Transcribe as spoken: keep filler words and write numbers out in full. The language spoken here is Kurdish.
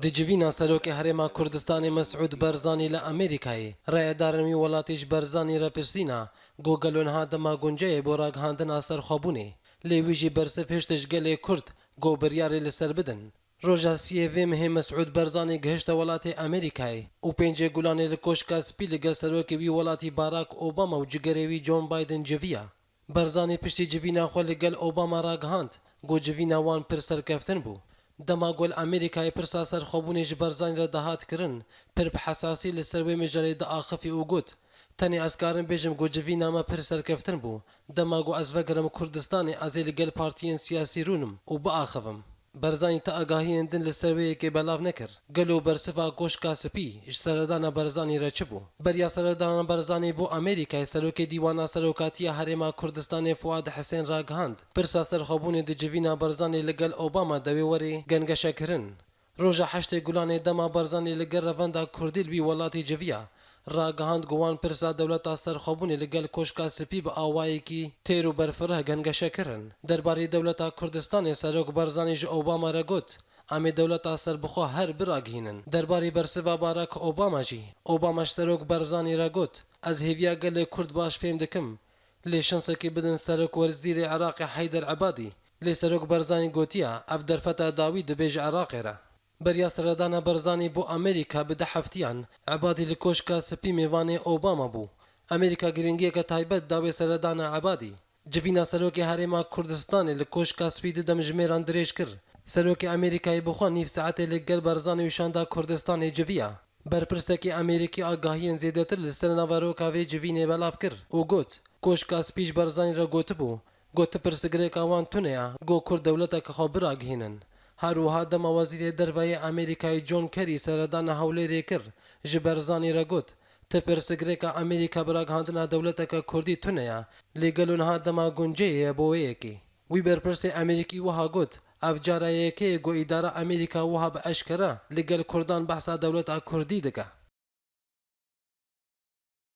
Di civîna Serokê Herêma Kurdistanê Mesûd Barzanî li Amerîkayê, rayedarên wî welatî ji Barzanî re pirsîna, got gelo niha dema gunce ye bo ragihandina serxwebûnê. Lê wî jî bersiv hişt ji gelê Kurd, got biryarê li ser bidin. Roja siyê vê mehê Mesûd Barzanî gihişte welatê Amerîkayê û pêncê Gulanê li Koşka Spî li gel serokê wî welatî Barack Obama û cigerê wî John Biden civiya. Barzanî piştî civîna xwe li gel Obama ragihand, got civîna wan pir serkeftin bû. Dema ku li Amerîkayê pirsa serxwebûnê ji Barzanî re dihat kirin, pir bi hesasî li ser wê mijarê diaxifî û got, tenê ez karim bêjim ku civîna me pir serkeftin bû, dema ku ez vegerim Kurdistanê ez ê li gel partiyên siyasî rûnim û biaxivim. Barzanî ti agahiyên din li ser wê yekê belav nekir. Gelo bersiva Koşka Spî ji seredana Barzanî re çi bû? Beriya seredana Barzanî bo Amerîkayê serokê Dîwana Serokatiya Herêma Kurdistanê Fuad Hisên ragihand, pirsa serxwebûnê di civîna Barzanî li gel Obama de wê werê gengeşekirin. Roja heştê Gulanê dema Barzanî li gel revenda Kurdî li wî welatî civiya, ragihand ku wan pirsa dewleta serxwebûnê li gel Koşka Spî bi awayekî têr û berfireh gengeşe kirin. Derbarê dewleta Kurdistanê Serok Barzanî ji Obama re got, em ê dewleta serbixwe her biragihînin. Derbarê bersiva Barack Obama jî, Obama ji Serok Barzanî re got, ez hêviya gelê Kurd baş fêm dikim. Lê şensekê bidin Serok Wezîrê Iraqê Heyder Ebadî. Lê Serok Barzanî gotiya, ev derfeta dawî dibe ji Iraqê re. Beriya seredana Barzanî bo Amerîka bi du heftiyan, Ebadî li Koşka Spî mêvanê Obama bû. Amerîka girîngiyeke taybet da wê seredana Ebadî. Civîna Serokê Herêma Kurdistanê li Koşka Spî du demjimêran dirêj kir. Serokê Amerîkayê bi xwe nîv saetê li gel Barzanî û Şanda Kurdistanê civiya. Berpirsekî Amerîkî agahiyên zêdetir li ser naveroka vê civînê belav kir û got, Koşka Spî ji Barzanî re gotibû, got, ti pirsgirêka wan tune ya, got Kurd dewleteke xwe biragihînin. Her wiha dema Wezîrê Derve yê Amerîkayê John Kerry seredana Hewlêrê kir, ji Barzanî re got, ti pirsgirêka Amerîka bi ragihandina dewleteke Kurdî tune ya, lê gelo niha dema gunceyê ye bo wê yekê? Wî berpirsê Amerîkî wiha got, ev cara yekê ye ku îdara Amerîka wiha bi eşkere li gel Kurdan behsa dewleta Kurdî dike.